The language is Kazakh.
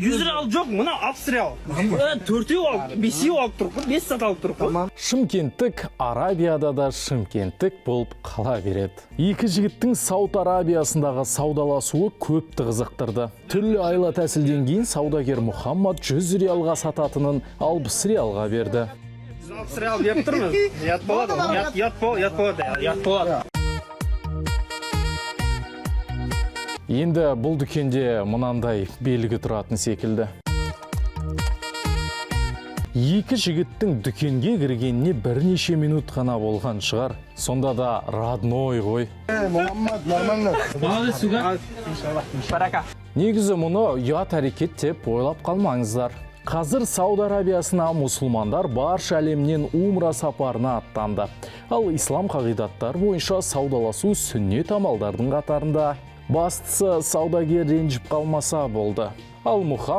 100 реал жоқ, мына 60 реал. Төртеу алып, бесеу алып тұр ғой, бес зат алып тұр ғой. Шымкенттік Арабияда да шымкенттік болып қала береді. Екі жігіттің Сауд Арабиясындағы саудаласуы көпті қызықтырды. Түрлі айла тәсілден кейін саудагер Мұхаммад 100 реалға сататынын 60 реалға берді. 160 реал беріп тұрмыз. Ұят болады, ұят, ұят ұят болады, ұят болады. Енді бұл дүкенде мынандай белгі тұратын секілді. Екі жігіттің дүкенге кіргеніне бірнеше минут қана болған шығар. Сонда да родной ғой. Мұхаммад, нормально. Барака. Негізі мұны ұят әрекет деп ойлап қалмаңыздар. Қазір Сауд Арабиясына мұсылмандар барша әлемнен умра сапарына аттанды. Ал ислам қағидаттары бойынша саудаласу сүннет амалдардың қатарында. Бастысы, саудагер ренжіп қалмаса болды. Ал Мұхаммад